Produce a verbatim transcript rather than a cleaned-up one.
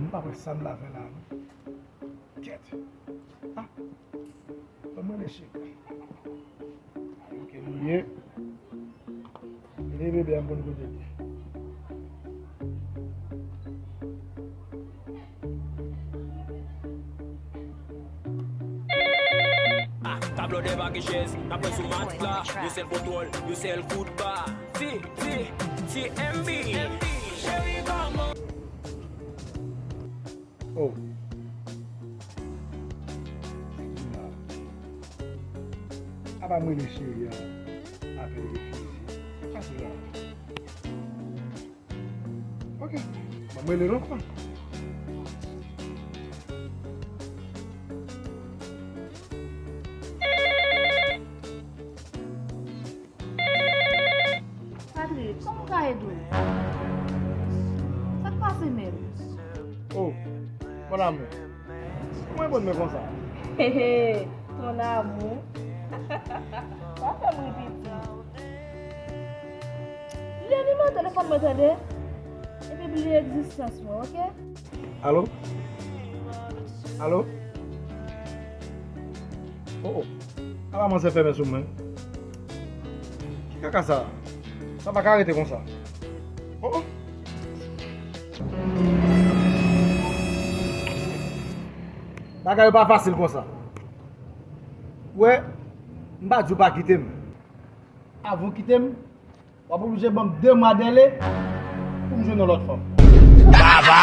M pa wè sa m ta fè la non. Kèt. Ah. Ban m rele cheri. Ok, nou ye. Rele bebe a, m konn kote l ye. Ah, tablo de bagay chèz, n ap pran sou mat la. Yon sèl kontwòl, yon sèl kout ba. Ti, ti, ti M B. Cheri, kòman? Oh. Apa m rele cheri a, apèl refize. Sa se la. Ok. Ban m rele l ankò. Patrick, kòman w ka ede w? Sa k pase menm? Oh, mon amour. Kòman w reponn mwen konsa? Hehe, ton amour. Sa fè m ri piti. Bliye nimewo telefòn mwen tande. Epi bliye egzistans mwen, oke? Alo? Alo? Oh, oh. Ala manzè fèmen sou mwen. Ki kaka sa? Sa pa ka rete konsa. Oh, oh. Bagay yo pa fasil konsa. Ou wè, m pa di w pa kite m. Avan w kite m, w ap oblije ban m de mwa dèle pou m jwenn yon lòt fanm. Baba!